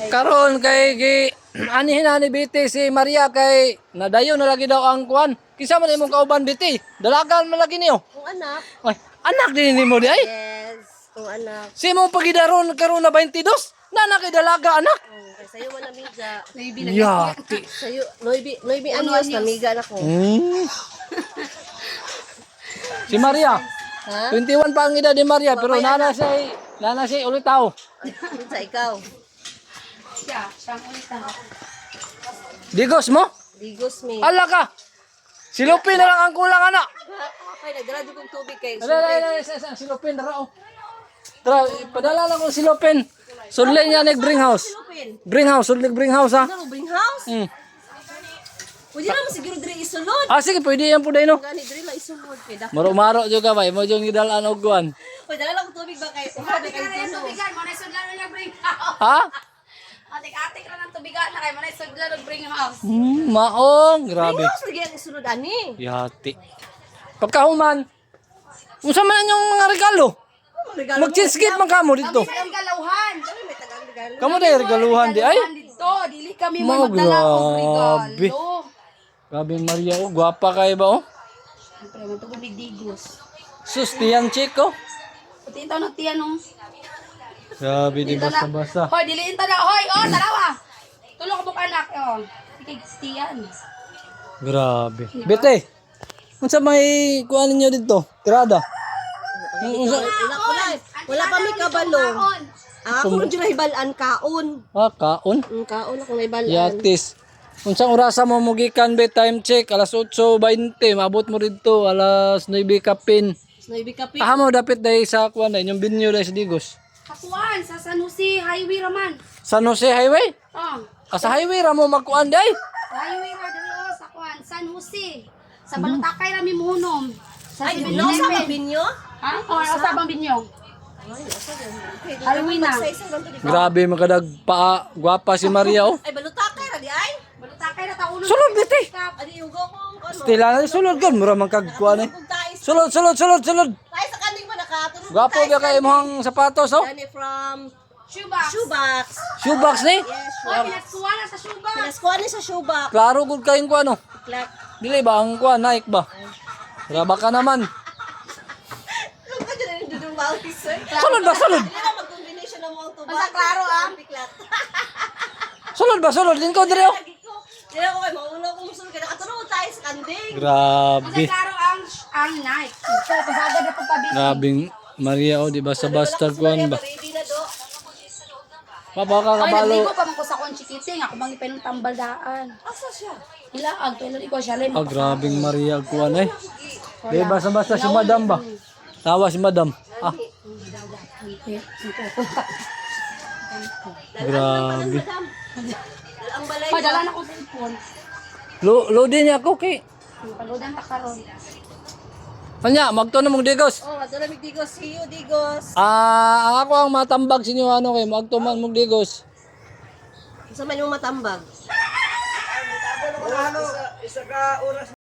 Karon kay gi anihin na ni Biti si Maria kay nadayo na lagi daw ang kuan. Kinsa man imong kauban, Biti? Dalagan man lagi niyo. Kung anak. Ay, anak din nimo di ay. Yes, kung anak. Si imong pagidaron karon na 22. Nana kay dalaga anak. Oh, kay sayo man namiga. Yati. Sayo, noibi, noibi anyos namiga na ko. Si Maria. Ha? 21 pa ang edad ni Maria pero nana siya ulit tao. Sa ikaw. Siya, siyang ulit ah. Digos mo? Digos mi. Ala ka. Si Lupin na lang ang kulang ana. Okay, nagdala di kong tubig kay. Ala ala ala isa, isa, si Lupin dara oh. Tara, padala lang ko si Lupin. Sudlay niya nag bring house. Lupin. Bring house, sudlay bring house ha. Ano bring house? Pwede na mo siguro diri isulod. Ah sige, pwede yan po dahil no. Gani diri la isulod kay dak. Maro-maro jud ka ba, imo jud gidalan og kuan. Pwede dala lang tubig ba kay uhabi kay tuno. Tubigan, mo na sudlan niya bring house. Ha? Atik-atik ra ng tubigan na kay mo na sudlan og bring house. Maong grabe. Bring house lagi ang isulod ani. Yati. Pagkahuman, unsa man inyong mga regalo? Regalo. Mag-cheesecake man kamo dito. Kami may regaluhan. May tagang regalo. Kamo dahil regaluhan di ay. Dito, dili kami Mao, mo magdala og grabe. regalo. Grabe Maria oh, gwapa kay ba oh. Siyempre, matugod ni Digos. Sus, tiyan chick oh. Puti ito no tiyan no. Grabe di basta-basta. Hoy, dili inta na. Hoy, oh, tarawa. Tulong ka buk anak, oh. Ikig tiyan. Grabe. Bete, unsa may kuan ninyo dito? Tirada. Unsa Wala wala. Wala pa mi kabalo. Ah, ako rin dyan hibalan kaon. ah, kaon? Ang kaon ako nahibalan. Yatis. Unsang orasa mo mugikan be time check alas 8:20 maabot mo dito alas 9 kapin. Noibi kape. Aha mo dapit dahil sa kuan na inyong binyo dahil sa Digos. Kakuan sa San Jose Highway raman. San Jose Highway? Oh, Ah, sa highway ra mo magkuan day. highway ra diri oh, sa kuan San Jose. Sa Balutakay ra mi muhunom. Sa Ay, no sa mabinyo? Ha? Oh, sa bang binyo? Highway na. Grabe makadag paa, gwapa si Maria oh. Ay, balutakay ra di ay. Balutakay ra ta ulo. Sulod bete. Adi yugo kong ano. Stila na sulod gud mura man kag kuan eh. Kung tais, Sulod sulod sulod sulod. tais sa kaning ba nakatulog? Gwapo ba kay imong sapatos oh? Dani from Shoebox. Shoebox. Shoebox ni? Yes, Hoy, pinaskuan na sa shoebox. Pinaskuhan ni sa shoebox. Klaro gud kayong kuan oh. Clark. Dili ba ang kuan Nike ba? Graba ka naman. Ano ka dyan yung dudumawis, sir? Sulod ba sulod? Hindi na mag-combination ng mga tubag. Basta klaro, ah. Piklat. Sulod ba sulod lingkod dire oh. Lagi ko. Hindi ako kay mauna kong musul kay nakatulog tayo sa kanding. Grabe. Basta klaro ang Nike. So, pasagad na pagpabili. Grabing Maria oh, di basta-basta kuan ba. Ready na do. Mabaka Ay, kabalo. nagligo pa man ko sa akong chikiting. Ako bang ipinong tambal daan. Asa siya? Ilaag, tuwing ko siya. Ah, grabing Maria kuan eh. Di basta-basta si Madam ba? Tawa si Madam. Ah, grabe. Madam. Ang balay. Hoy, dala na ko cellphone. Lo loadin niya ako kay. Paludan ta karon. Anya, magto na mong digos. Oh, adto na mig Digos. See you, Digos. Ah, ang ako ang matambag sa inyo ano kay magto man mong digos. Sa man yung matambag.